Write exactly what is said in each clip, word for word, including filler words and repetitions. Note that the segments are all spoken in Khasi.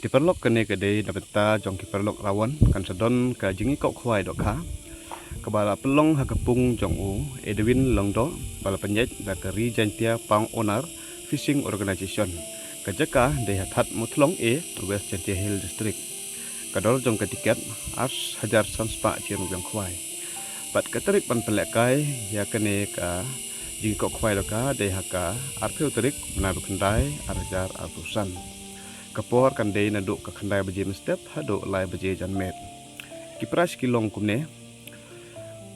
Ki paralok, kane ka dei na bynta jong ki paralok Rawon, kan sa don ka jingïakop khwai dohkha kaba la pynlong ha ka pung jong u Edwin Lyngdoh, ba la pynïaid da ka Ri Jaintia Pang Onar Fishing Organization. Ka jaka dei ha Thad Mawthlong A, West Jaintia Hills District. Ka dor jong ka tiket ar hajar san spah shilling khwai. Bad ka tarik ban pynlehkai ïa kane ka jingïakop khwai dohkha dei ha ka arphew tarik bnai ba khyndai ar hajar arphew san. Ka por kan dei naduh ka khyndai baje mynstep haduh lai baje janmiet. Ki prize ki long kumne: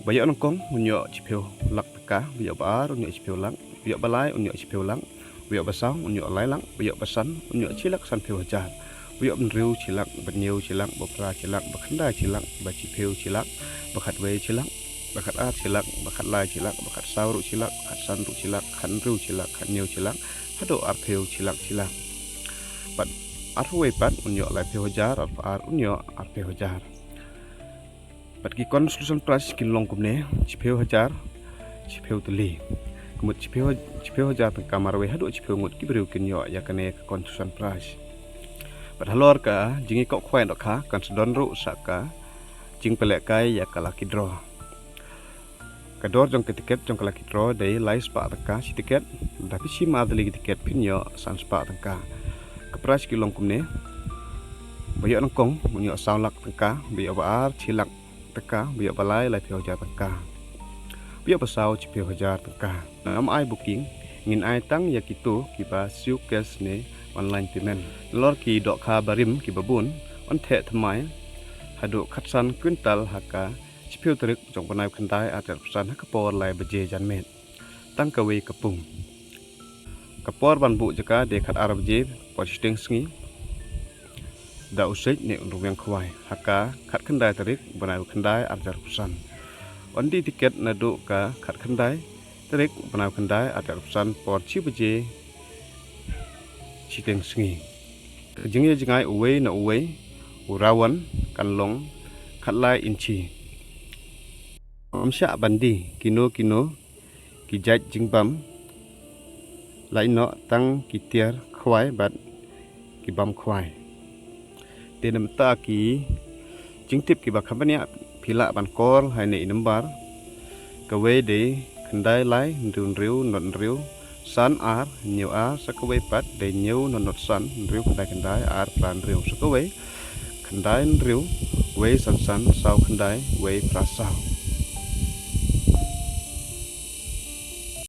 ba ïoh nyngkong un ïoh shiphew lak tyngka, ba ïoh ba ar un ïoh shiphew lak, ba ïoh ba lai un ïoh shiphew lak, ba ïoh ba saw un ïoh lai lak, ba ïoh ba san un ïoh shi lak sanphew hajar, ba ïoh ba hynriew shi lak, ba hynñiew shi lak, ba phra shi lak, ba khyndai shi lak, ba shiphew shi lak, ba khatwei shi lak, ba khatar shi lak, ba khatlai shi lak, ba khatsaw ruh shi lak, ba khatsan ruh shi lak, khathynriew shi lak, khathynñiew shi lak, haduh arphew shi lak shi lak. Bad arphew wei pat un ïoh laiphew hajar, arphew ar un ïoh arphew hajar. Bad ki consolation prize kin long kumne: shiphew hajar, shiphew tylli. Ka mut shiphew, shiphew hajar tyngka marwei haduh shiphew ngut ki briew kin ïoh ïa kane ka consolation prize. Bad halor ka jingïakop khwai dohkha kan sa don ruh sa ka jingpynlehkai ïa ka lucky draw. Ka dor jong ka tiket jong ka lucky draw dei lai spah tyngka shi tiket. Da phi shim ar tylli ki tiket phin ïoh san spah tyngka. Ka prize ki long kumne: ba ïoh nyngkong un ïoh saw lak tyngka, ba ïoh ba ar shi lak tyngka, ba ïoh ba lai laiphew hajar tyngka, ba ïoh ba saw shiphew hajar tyngka. Ym ai booking, ngin ai tang ïa kito kiba siew cash ne online payment. Nalor ki dohkha barim kiba bun, yn theh thymmai haduh khatsan kwintal ha ka shiphew tarik jong bnai khyndai ar hajar arphew san ha ka por lai baje janmiet. Tang kawei ka pung. Ka por ban buh jaka dei khatar baje por shiteng sngi. Da u sej ne u nongweng khwai ha ka khatkhyndai tarik bnai khyndai ar hajar arphew san. Yn die tiket naduh ka khatkhyndai tarik bnai khyndai ar hajar arphew san por shi baje shiteng sngi. Ka jingïajngai uwei na uwei u Rawon kan long khatlai inchi. Ym shah ban die kino kino ki jait jingbam, lait noh tang ki tiar khwai bad ki bam khwai. Te na bynta ki jingtip kiba kham bniah phi lah ban call ha ine i number: kawei dei khyndai lai hynriew hynriew not hynriew san ar hynñiew ar, sa kawei pat dei hynñiew not not san hynriew khyndai khyndai ar phra hynriew, sa kawei khyndai hynriew wei san san saw khyndai wei phra saw.